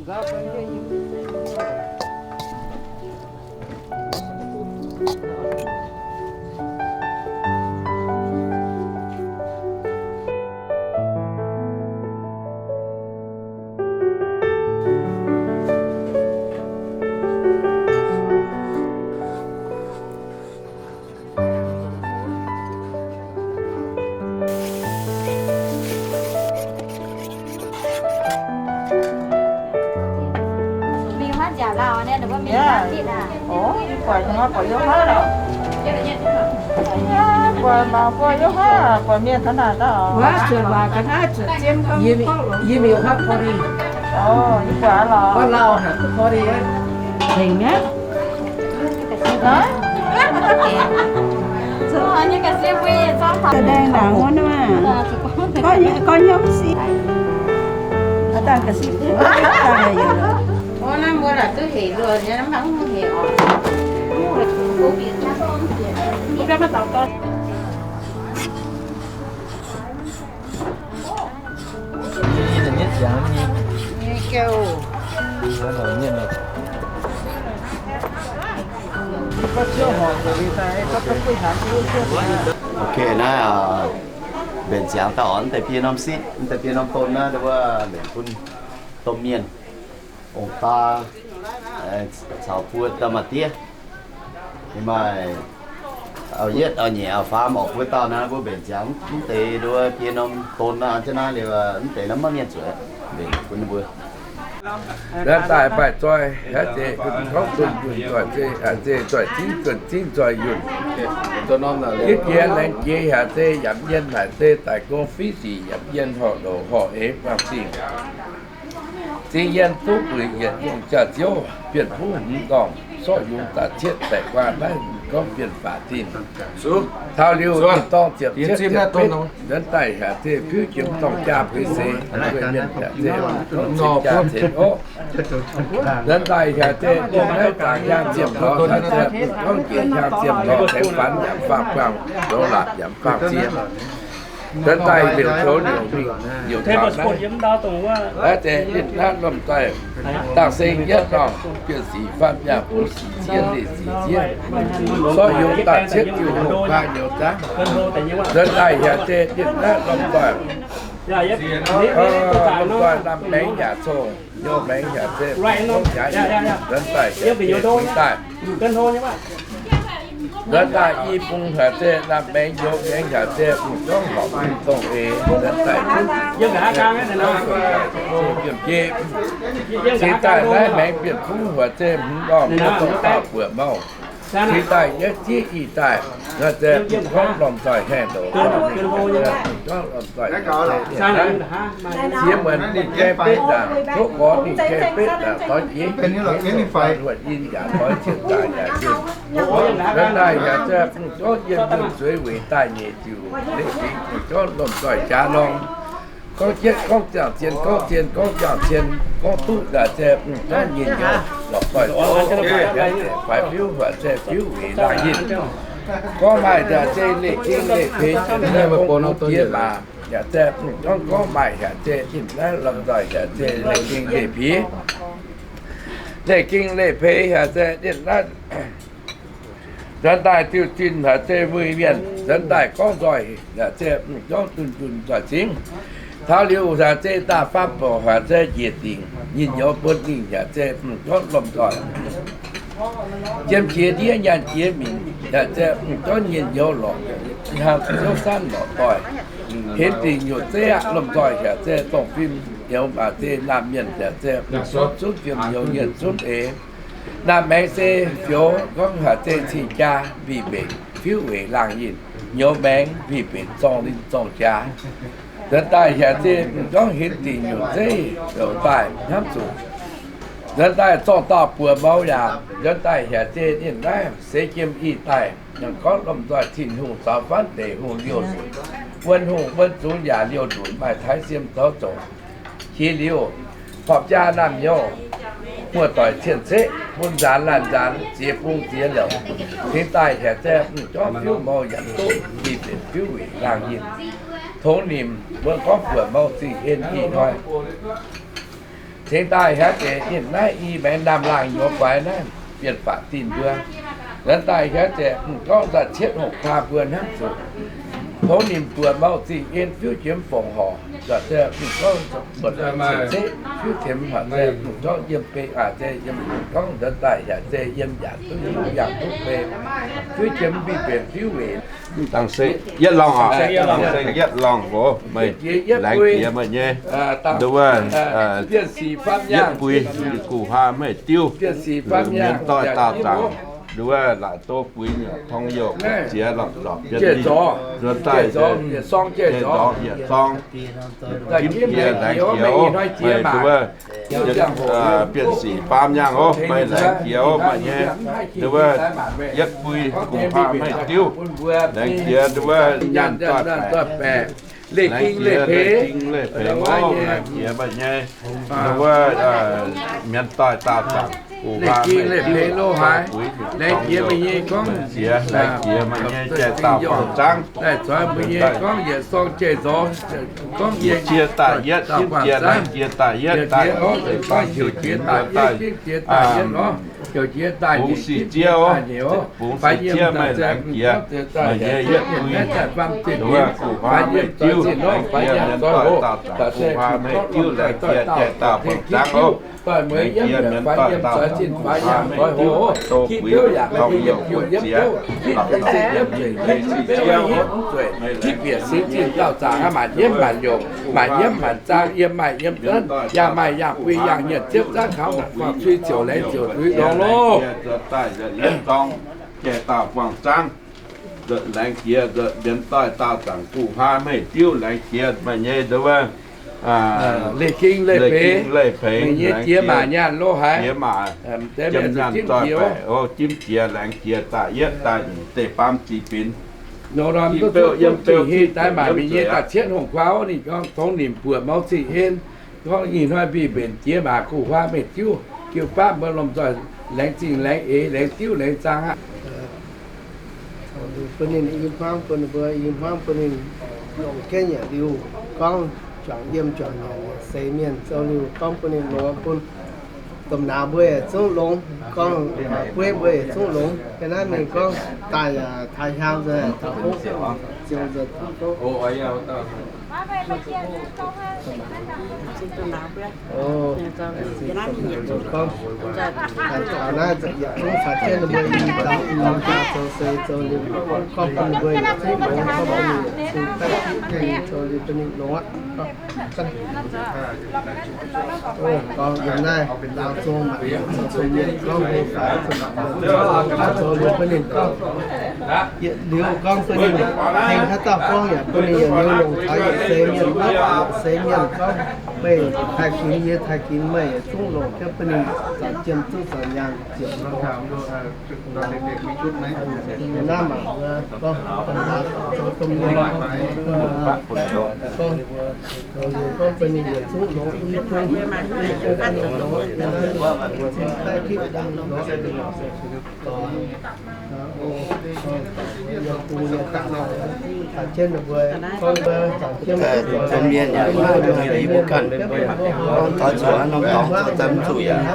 Mingh huaav nziaauc lauh naaiv, ninh mbuo mingh huaav zitv aqv. Ov, buatc nor buatc yiem huaav lorqc. Buatc mangc buatc yiem huaav, buatc mienh taux naaic daaih. Yie mingh huaav korv-lienh. Ov, yie buatc lorqc. Huaav lauh haic korv-lienh. Tengx aqv. Gorngv nyei ga'sie mbuo nyei zorng taux daaih naaic wuov nor, gorngv nyei, gorngv nyei sic. Aa, dangh ga'sie mbuo, dangh yaac. Ov, naaiv mbuo laaix duqv hec luoqc nyei, mv baac mv hec oc. Ok, naaiv mbenc ziangx daaih oc, mv deix biei norm sitv, mv deix biei norm don naaiv, wuov mbenc bun domh mienh, ong-daa, caux buo dauh maa-diev. Ninh maaih auv-yietv, auv-nyeic, auv-faam, oc, buo dauh naaiv mbuo mbenc ziangx mv deix nduov biei norm don naaiv, jienv naaiv liuz mv deix naaiv maiv mienh zuqc mbenc bun ninh mbuo. Nzuonx daaih maaih zoih, haaix zeiz gorngv zunh yunh zoih zeiv, haaix zeiz zoih zingv zunh zingv zoih yunh. Yie jiex laengz jiex haaix zeiz yaac mienh, haaix zeiz daaih gong fiqv sic yaac mienh, horqc loz horqc eix buangh zingh. Zingh yienh duqv buic yietc yungh jaax-ziouv, bienh fuqv hmz ndorm, sorqv yungz da'cietv baeqc guaan naaiv gorngv bienh baac zinh. Taux liuz ninh dorng ziepc cietv ziepc betv, nzuonx daaih haaix zeiz fiuv jiem dorng jaa buix seix, mienh haaix zeiz gorngv cien jaa cien orqv. Nzuonx daaih haaix zeiz dongh naaiv zaangc hiaang ziepc lorz, haaix zeiz gorngv njiec hiaang ziepc lorz, tengx fanx yaac faang buangh, zoux laatc yaac faang ziex. Nzuonx daaih liouc zoux liouc mingh, liouc taux naaiv, haaix zeiz ninh naaiv lomh nzoih dangh seng yietv dorngh, bienh sic faam yaac bungx sic ziex leih sic ziex, sorqv yungz daaih cietv jiu hoqc baav nyouz zangv. Nzuonx daaih haaix zeiz ninh naaiv lomh nzoih, lomh nzoih lamh maengx yaac cong, nyouz maengx haaix zeiz gorngv jaax, nzuonx daaih haaix zeiz daaih. Nzuonx daaih i bung haaix zeiz lamh maengx, nyouz maengx haaix zeiz mv gorngv horpc mv dongh eix, nzuonx daaih yiem jiex. Cingx daaih naaiv maengx bienh kungv haaix zeiz hmz ndorm, mv dongh dauh buoqc mouh. Cingx daaih yietv zieqv ih daaih, haaix zeiz mv gorngv lomh nzoih haengh ndoqc, mv gorngv lomh nzoih haengh ndoqc. Ziex muonz ninh gaengh betv ndaangc, tov gorx ninh gaengh betv ndaangc, doix jiex, doix in yaac doix cien zaangc yaac cien. Nzuonx daaih haaix zeiz mv gorngv yiem yiem zueiz weic daaih nyeic ziuc, leiz fingx mv gorngv lomh nzoih jaax norm. Gorngv jienv gorngv ziangh cien, gorngv cien gorngv ziangh cien, gorngv duqv haaix zeiz mv gorngv nyinh nyouz, lorqc doix zoux, faix fiuv haaix zeiz fiuv weic laangh yinh. Gorngv maaih haaix zeiz leiz-ging leiz-peix, gorngv diex maac, haaix zeiz mv gorngv, gorngv maaih haaix zeiz ninh naaiv lomh nzoih haaix zeiz leiz-ging leiz-peix. Leiz-ging leiz-peix haaix zeiz ninh naaiv nzuonx daaih diuh zinh haaix zeiz mueiz mienh, nzuonx daaih gorngv nzoih haaix zeiz mv gorngv dunh dunh nzoih cingv. Taux liuz haaix zeiz daaih faam bouc haaix zeiz njiec dingc, nyinh nyouz bun ninh haaix zeiz mv gorngv lomh nzoih. Jiem jiex ndiev nyaanh jiex minc, haaix zeiz mv gorngv nyinh nyouz lorqc, hnangv ziouv sanv lorqc doic. Henv dingc nyutc zeiv aqv, lomh nzoih haaix zeiz dongh fim nyouz maac zeiz naamh mienh haaix zeiz mv gorngv zunv fim nyouz nyienh zunv eix. Naamh maengx se fioux gorngv haaix zeiz cing jaa mbic mbenc fiuv weic laangh yinh, nyouz maengx mbic mbenc zorng linh zorng jaax. Nzuonx daaih haaix zeiz mv gorngv henv dingc nyutc zeiv ndoqc daaih hnamv zuqc. Nzuonx daaih zorng dauh buoz mouz yaac nzuonx daaih haaix zeiz ninh naaiv seix jiem ih daaih, ninh gorngv lomh nzoih Tin-Hungh caux faanv deic hungh liouh nzunc, wuon hungh wuon zungx yaac liouh nzunc maaih taaix siem zoux zoqc. Qiex liuz, horpc jaa naamh nyouz, muoz-doic cien-ceqv, bun nzaanx laanh nzaanx, ziex bung ziex liouc, cingx daaih haaix zeiz mv gorngv fiuv mouz yaac duqv, mbic mbenc fiuv weic laangh yinh. Tongx nimc wuov gorngv buoz mouz zingh en ih hnoi. Cingx daaih hietv deix ninh naaiv i maengx ndaamv-laangh nyuoz guaix naaiv, bienh baac dinh mbuo. Nzuonx daaih hietv deix mv gorngv daaih cietv hungh kuaah mbuo hnangv zuqc tongv ninh buoz mouc zingh en fiuv jiem fongc horc, mv gorngv buatc zeqc fiuv jiem horc, mv gorngv yiem bei aac, yiem mv gorngv nzuonx daaih yaac se yiem yaac duqv yaac duqv bei, fiuv jiem mv bieqc fiuv weic. Dangh se yietv lorngh oc, dangh se yietv lorngh oc, meih laengz jiex meih nyei. Nduov wuov, yietv bui guh huaam meih diuv, mienh doic daauh zaangc. Nduov wuov laaic doh bui nyei tong youh ziex lorngh zorc bienv, nzuonx daaih jiex zorngh yietc zorngh, jimv jiex laengz jiex oc, meih nduov wuov bienh sic faam nyaangh oc, meih laengz jiex oc, meih nyei. Nduov wuov yietv bui guh huaam meih diuv, laengz jiex nduov wuov nyaanh doic baeqc, laengz jiex leih ging leih pengx oc, laengz jiex meih nyei. Nduov wuov mienh doic daauh zaangc guh huaam meih diuv, laengz jiex meih nyei gorngv, laengz jiex meih nyei jai dauh buangh zaangv, laengz jiex meih nyei gorngv yietc sorng jai nzorng, gorngv jiex daaih yietv, jimv jiex laengz jiex daaih yietv, daaih heuc jiex daaih yietv, jimv jiex daaih yietv oc, heuc jiex daaih bungx sic jiex oc, bungx sic jiex meih laengz jiex meih nyei yietv bui. Nduov wuov guh huaam meih diuv, laengz jiex mienh doic daauh zaangc guh huaam meih diuv, laengz jiex jai dauh buangh zaangv oc, laengz jiex mienh doic daauh zaangc guh huaam meih diuv, doh buix tong youh buatc ziex, la'bieiv sic jiex oc, meih laengz jiex dauh zaangc aqv, maanc nyiemv maanc youc, maanc nyiemv maanc zaang, yiem maaih yiem zanv, yangh maaih yangh bui, yangh hnyienh ziepv zanv kaux, guangc cui ziouc laengz ziouc zuiz ndorm loh. Nzuonx daaih yietv dorngx jai dauh buangh zaangv, laengz jiex mienh doic daauh zaangc guh huaam meih diuv, laengz jiex meih nyei nduov wuov leih ging leih pengx, leih pengx, meih nyei jiex maac nyaanh loh haic, jiex maac, jiem nyaanh doic baeqc oc, jimv jiex laengz jiex daaih yietv daaih nyeic deix baamv ziex binc, yiem beu, yiem beu, daaih maac mingh nyei daaih cietv hungh kuaau ninh gorngv tongx nimc buoqc mouc zingh en, gorngv ih hnoi mbic mbenc jiex maac guh huaam meih diuv, jiu baamv mbuo lomh nzoih laengz zingh laengz eix laengz diuv laengz zaang aqv. Bun ninh i hmuangv bun ninh mbuo, i hmuangv bun ninh longc jienv yietc liuz gorngv juangc yiem juangc nyanc yietc seix mienh zoux liuz gorngv bun ninh longx bun domh nauz mbuo yietc zungv longx, gorngv bueiv mbuo yietc zungv longx. Ga'naaiv mingh gorngv daaih yaac taaih hnyangx nzengc, taux fouv ziouc nzengc, taux fouv. Gorngv taux naaiv yietc zungv caux jienv ninh mbuo i dauh i jaa zoux seix zoux liuz, gorngv bun ninh mbuo yietc zungv longx, gorngv bun ninh yietc zungv daaih zoux liuz bun ninh longx aqv. Gorngv yiem naaiv laauh zong maac zoux mienh gorngv mbuo faix zoux liuz bun ninh gorngv yietc liuz gorngv bun ninh tengx haaix dauh gorngv yaac bun ninh yietc liuz longc taux yietc seix mienh, yietc seix mienh gorngv meih taaih ginx yie taaih ginx meih yietc zungv longc jienv bun ninh zanc jiem zungv zanc nyaanh ziepc Naaiv mangc wuov gorngv zoux domh mienh, gorngv, gorngv bun ninh yietc zungv longx, i bung, i bung bun ninh longx, zinh daaih gitv bun ninh longx. Yiem bung yiem dangh, caux jienv ninh mbuo gorngv wuov, caux jienv domh mienh yaac maiv maaih mienh mbuo ganh, gorngv taux zuqc norm dorngx zoux daaih mv zuqc yaac,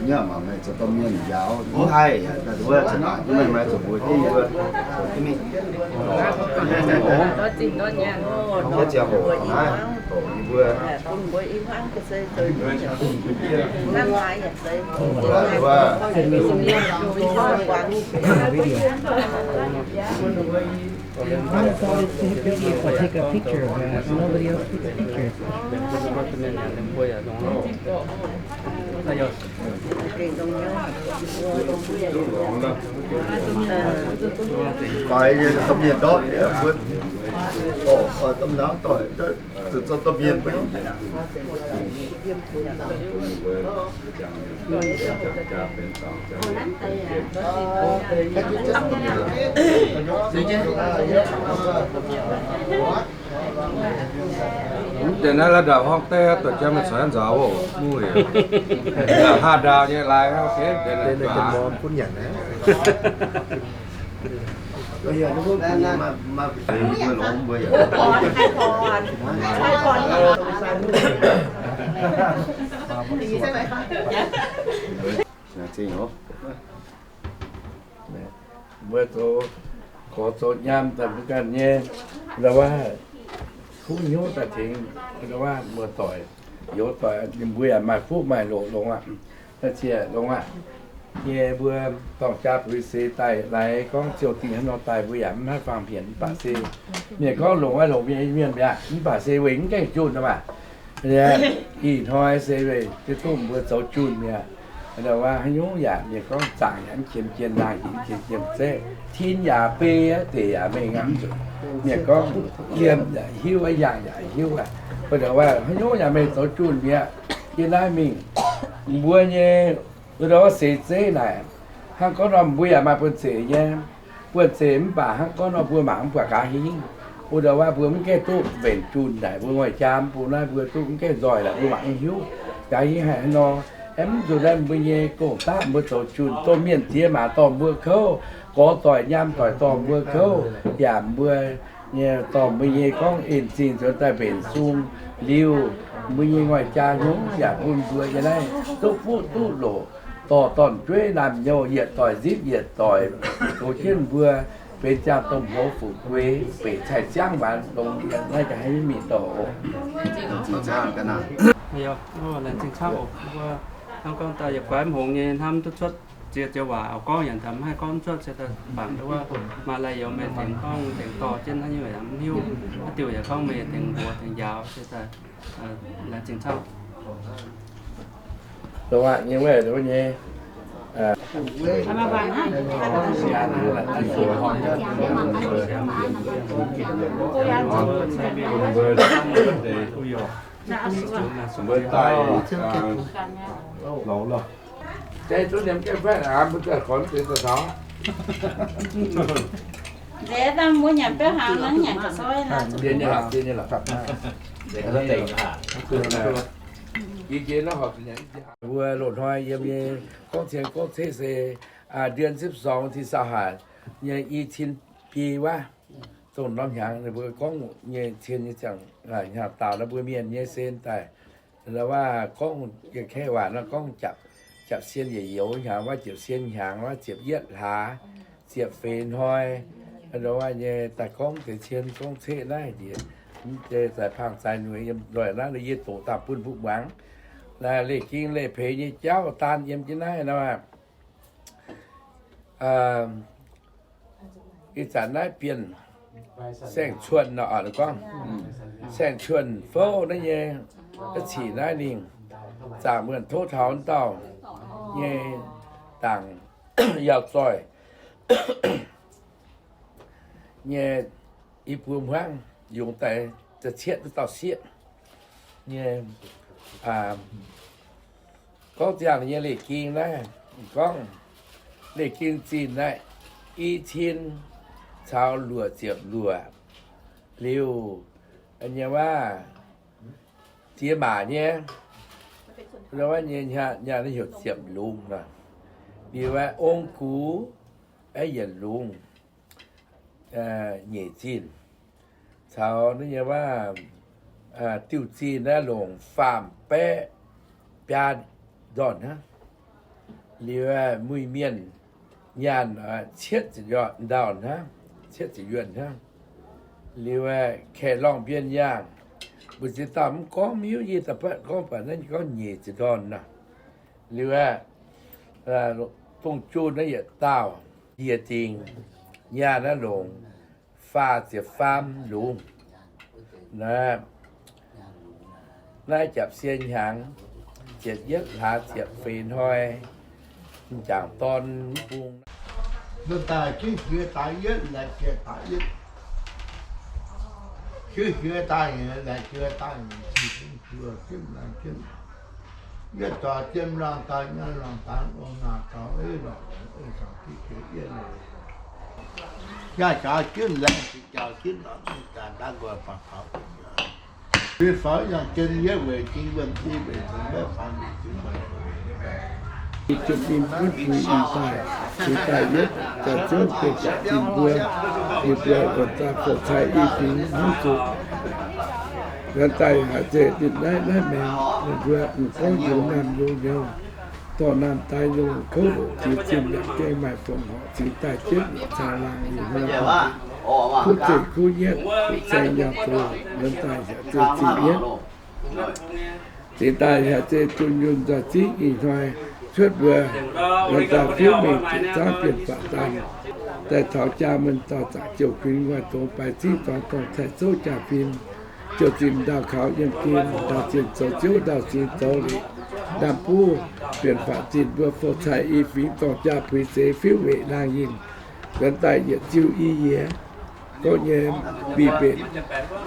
Nyiemc mangc meih zoux domh mienh njaaux mv haih, daaih wuov zanc naaic duqv meih maaih zoux mbuo jienv yie mbuo zoux jienv mingh. Daaih ziangh hoc naaiv doqc yie mbuo. Take a picture of that. Nobody else takes pictures. Faix nyei domh mienh ndortv, mbuo Mv deix naaiv la'ndaaih horngh deix dorh jaa mienh caux nzaaux oc, mv liuz. Haav ndaauh nyei lai, ok, deix naaiv Mbuo zoux gorx zoux nyaam daaih mbuo ganh nyei, wuov, kuv hnyouv daaih tengx wuov muoz-doic, youz doic, mbuo yaac maaih fuqv maaih loc longx aqv. Da'cietv longx aqv. Nyei mbuo dorng jaa buix seix daaih laaix gorngv ziouh dingh hnangv nor daaih mbuo yaac mv haih faang-pienx, mv baac se mienh gorngv longx aeqv, longx mienh mienh mi'aqv, mv baac se weic mv gaengh junh nor maah. Ih hnoi se weic duqv mbuo zoux junh mi'aqv. Ndau wuov haaix nyungc yaac mienh gorngv zaangc yaac mv qiemx jien, laangh yaac mv qiemx jien, zeiv tin yaac bei, deic yaac mengh aqv, mv zuqc. Mienh gorngv yiem yaac hiuv, yangh yaac hiuv aqv. Ndau wuov haaix nyungc yaac meih zoux junh mi'aqv. Yie naaiv mingh mbuo nyei ndau wuov seix zeiv naaic, hnangv gorngv nor mbuo yaac maaih buonv-zeic nyei. Buonv-zeic mv baac hnangv gorngv nor mbuo mangc mv buatc gaax hingv. Wuov ndau wuov mbuo mv gaengh duqv mbenc junh naaic, mbuo ngoic jaa mv bung naaiv mbuo duqv mv gaengh nzoih naaic, mbuo mangc mv hiuv gaax hingv haic nor. Aeqv, mv zuqc naaiv mbuo nyei gong-daqv mbuo zoux junh, domh mienh diex maac dorh mbuo kouv, gorx doic nyaam doic dorh mbuo kouv, yaac mbuo nyei dorh mbuo nyei gorngv en zingh nzuonx daaih mbenc sung liuz, mbuo nyei ngoic jaa hnyouv yaac bun mbuo yiem naaiv duqv fuqv duqv loc, dorh dorn-jueiv naamh nyouz yietc doic nzipv yietc doic, goux jienv mbuo benx ziangh domh hoz fu'jueiv, beic cai-ziangv waanc longx yiem naaiv ga'hlen mingh dorh oc. Laengz zingh camv oc. Mbuo hnangv gorngv daaih yietc guaix mv hngongx nyei hnamv duqv cuotv ziex joux waac oix gorngv yaac mv haih gorngv cuotv, se daaih bangc wuov maaih lai-youz meih tengx gorngv tengx dorh jienv haaix nyungc yaac mv hiuv, haaix diuh yaac gorngv meih tengx mbuox tengx njaaux, se daaih laengz zingh camv. Dongh aqv nyei wuov, dongh nyei. Mbuo daaih, lorz lorh. Deix duqv nyei mv gaengh faeqv aqv, mbuo daaih gorngv deix daaih taux. Nzeix daaih mbuo nyanc biauv hnaangx nor, nyanc ga'soi nor. Deix nyei lorqc, deix nyei lorqc. Yie jiex naaiv horpc zuqc nyanc. Mbuo loz-hnoi yiem nyei gorngv cien gorngv ceqv se เดือนสิบสอง ที่ saux haic nyei i cin biei wuov, dongh norm hnyangx ninh mbuo gorngv nyei cien nyei ziangh hnyangx daaux nor mbuo mienh nyei sen daaih. Wuov gorngv yiem kaeqv waac nor gorngv japc, japc sien yietc youz hnyangx wuov, ziepc sien hnyangx wuov, ziepc yietv hlaax, ziepc feix hnoi, wuov nyei daaih gorngv deix cien gorngv ceqv naaiv njiec. Mv zeiz zaaix pang zaaix nuix yiem nzoih naaiv nor yie doqc daaih bun mbuo muangx. Naaiv leiz-ging leiz-peix nyei jauv daan yiem jienv naaiv nor. Ih zanc naaiv Bienh Saeng-Cuonh nor, gorngv Saeng-Cuonh fouv naaiv nyei, cic naaiv ninh zaangc muonh tov taux wuov dauh nyei dangc yaac zoih nyei i buo hmuangv yungz daaih za'cietv wuov dauh sieqv nyei. Gorngv ziangh nyei leiz-ging naaiv, gorngv leiz-ging zinh naaiv i cin caux luoqc ziepc luoqc liuz, nyei waac, diex maac nyei, nyei heuc ziepc lungz nor, liuz ong gux yietc lungz, nyeic zinh, caux naaiv nyei waac, diuh zinh naaiv longc faam baeqv biaa ndorn hnangv. Liuz muic mienh nyaanh cietv ziepc ndorn hnangv, cietv ziepc yuonh hnangv. Liuz kaeqv lorngh mbien yaangh, mbu'ziex dauh mv gorngv, mv hiuv, yie daaih buatc gorngv, buatc naaiv gorngv nyeic ziepc ndorn nor. Liuz aeqv, dongh junh naaiv yietc dauh ndie-dingh nyaanh naaiv longc faah ziepc faam lungz. Naaiv, naaiv japc sien hnyangx, ziepc yietv hlaax ziepc feix hnoi, m'jangc dorn mv bung. Daaih jienv jiex daaih yietv, laengz jiex daaih yietv. Juov juov daaih nyei, laengz juov daaih nyei, juov juov, juov laengz juov. Yie dorh jiem laangh daaih nyei, laangh daaih ong naaic gaux, ei lorqc, ei lorqc, jiex yie lorqc. Jaa jaax jienv laengz, jiex jaax jienv lorqc, jiex jaax ndaangc nqoi baac taux. Fiev faaux yangh jienv yie weic jing wuonh i weic zuqc maiv faaux weic zuqc maiv. Yie jiem in buonv bui ih daaih, ih daaih yietv jaax zunv bienh jaax jin mbuo, yie mbuo wuonc daaih fouv cai i fingx hnyouv zuqc. Wuonc daaih haiz zeiz ninh naaiv naaiv maengx, ninh mbuo m'nqorngv yungz naamh yungz nyouz, dorh naamh daaih yungz kouv loqc, ziex zinh yaac gengh maaih fongc horc cingx daaih jienv yietc caa laangh yungz hnyouv, kuv zeiv kuv yietv, kuv saeng yangh zoux, wuonc daaih haiz zeiz zinh yietv. Cingx daaih haiz zeiz dunh yunh nzoih zingv ih hnoi cuotv mbuo, wuonc daaih fiuv mingh bieqc zaangv bienh faatv daan, daaih taux jaa mun dauh zaangc jouh kuinx nguaih dongz baix zingv dorngx dongh taaih zouv jaa-fin, jouh zinh ndau kaux yiem gen, ndau zinh zoux ziouv ndau zinh zoux liqc, ndaamv-buv bienh faatv zinh mbuo fouv cai i fingx dorng jaa puix zeix fiuv weic laangh yinh, wuonv daaih yietc ziuh i yie gorngv nyei, bih mbenc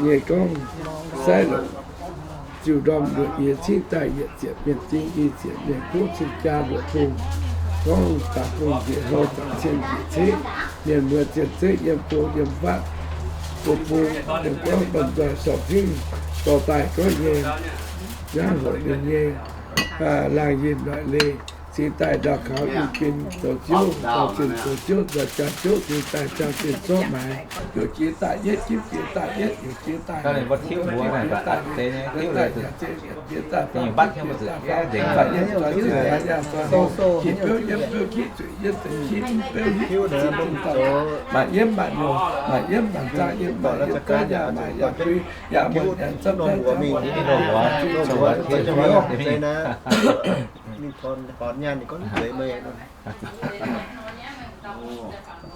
nyei gorngv saaiv longc ziuh ndorm luoqc yie cingv daaih yietc ziepc mienh zing i ziepc mienh kuv cing jaa luoqc bung, gorngv daaih bung njiec hlo zaangc cien njiec ceqv, mienh muoz zien zeiv yiem go yiem fatv, go bung yiem gorngv domh nzoih dorh tingv dorh daaih gorngv nyei, hnangv hoc ninh nyei laangh yinh noic leiz cingx daaih ndau kaux i fin zoux ziouv, ndau zinh zoux ziouv, nzoih jaa ziouv cingx daaih jaa zinh zorqv maaiz, heuc jiex daaih yietv, jiex daaih yietv, heuc jiex daaih, jiex daaih, jiex daaih, jiex daaih, faix yiem zoih zinh, faix yiem zoih, jiex biouv yiem biouv, jiex zueic yiem zueic, jiex biouv, maaih yiem maaih nongc, maaih yiem maaih zaang, yiem maaih yiem zaang, yaac maaih yaac bui, yaac maaih yaac zopv, ninh torn nyaanh ninh gorngv zueiz meih.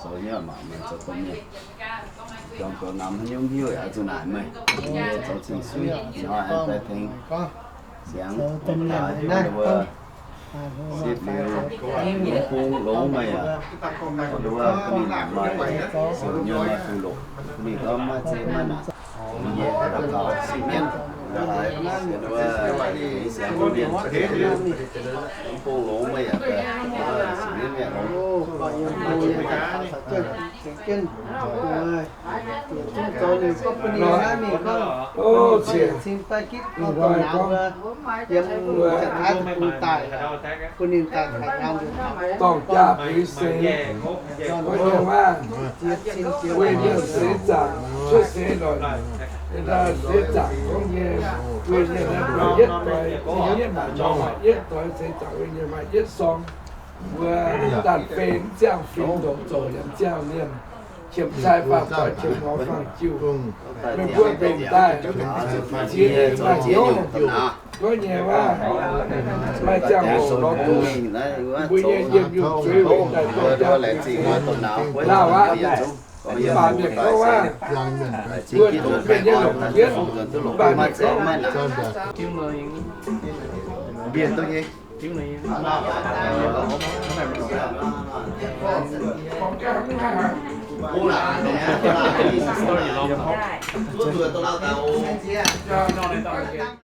Zoux nyei mangc meih zoux domh mienh, jangx goux namx haaix nyungc hiuv yaac zuqc naaic meih. Zoux zinh suiv, ih hnoi aengx daaih tengx siangx, daaih mbuo sipv liuz, bung longx meih aqv. Nduov bun ninh maaih siouc nyuonh maaih bung longx, bun ninh gorngv maiv zeiz maiv naanc. Yie daux gaux sipv mienv, nduov, siangx bun ninh, bung longx meih yaac daaih, sipv mienv mienv longx. Cing daaih gitv gorngv dorh nauz mbuo yiem Janx-Taiv deic-bung daaih, bun ninh daaih taux nyaanh nzunc dorngc jaa puix seix. Gorngv nyei waac, weih mienh seix zaangc cuotv seix lorqc. Seix zaangc gorngv nyei, weih mienh maaih yietv doix, maaih yietv doix seix zaangc, weih mienh maaih yietv sorng. Mbuo daaih fei mv ziangh fingx ndongc zoqc yaac mv ziangh mienh. Qiemx sai faam doix, qiemx ngorc faam jiuh. Meih mbuo mbenc daaih ziex nyungc maaih hnyouv. Gorngv nyei waac, maaih ziangh hoc lorz duqv mbuo nyei yiem yungh zuiz weic daaih dorh jaa puix seix. Lauh aqv. Mv baac mienh gorngv waac, mbuo duqv mienh nyei longc jienv, mv baac mienh gorngv